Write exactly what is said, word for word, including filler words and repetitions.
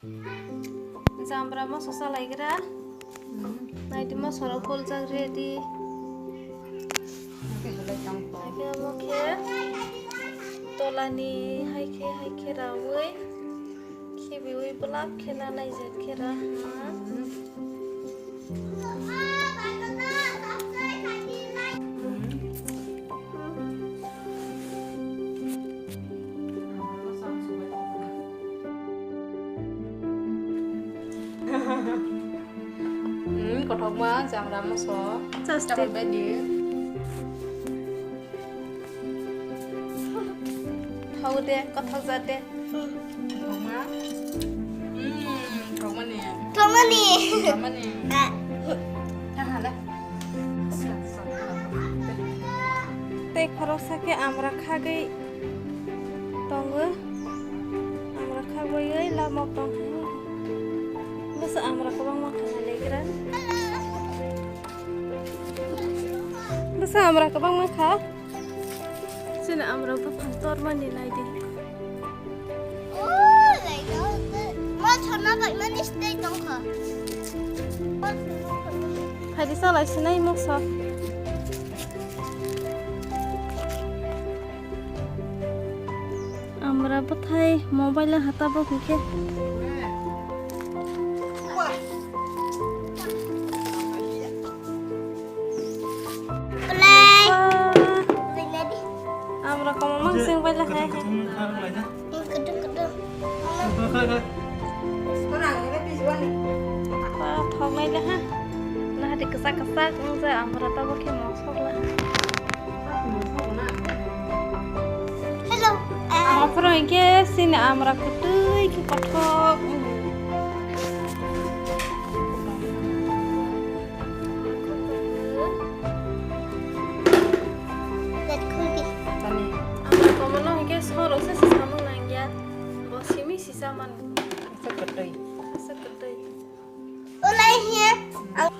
Jambra moso chalaigra. Naidi moso rok goljak ready. Haikhe omo khe tolani haikhe haikhe rawi khibiwi belak khe nanai jet khe ra. Hmm, kothokma jambra moso. Just double bed di. Thau de, kothok ja de. Thokma. Hmm, thokmani. Thokmani. Thokmani. Ah. Tahala. Tei khoroksa khe amra khagwi tongo. Amra khagwi lama tong. Bwsa amra kwbangma kha naigra. Bwsa amra kwbangma kha. Chini amra buphang tormani naidi. Oh, like, oh, ma chona bai mani stay tongkha. Phaidi salai sinai moksa. Amra bwthai mobile hata bo hwnkhe. Play. Wah. Amra komo mang sing bai la hai. Keduk, keduk. Ba, thok nai le ha. Na hati kesak kesak wng ja amra tabo khe mosok la. Hello. Aphuru hinkhe chini amra kwtwi khe kothok. Amra komono hinkhe sorok se samung nangya. Bo simi sisa man. Asa kwtwi. Asa kwtwi. Ulai hiya. Ang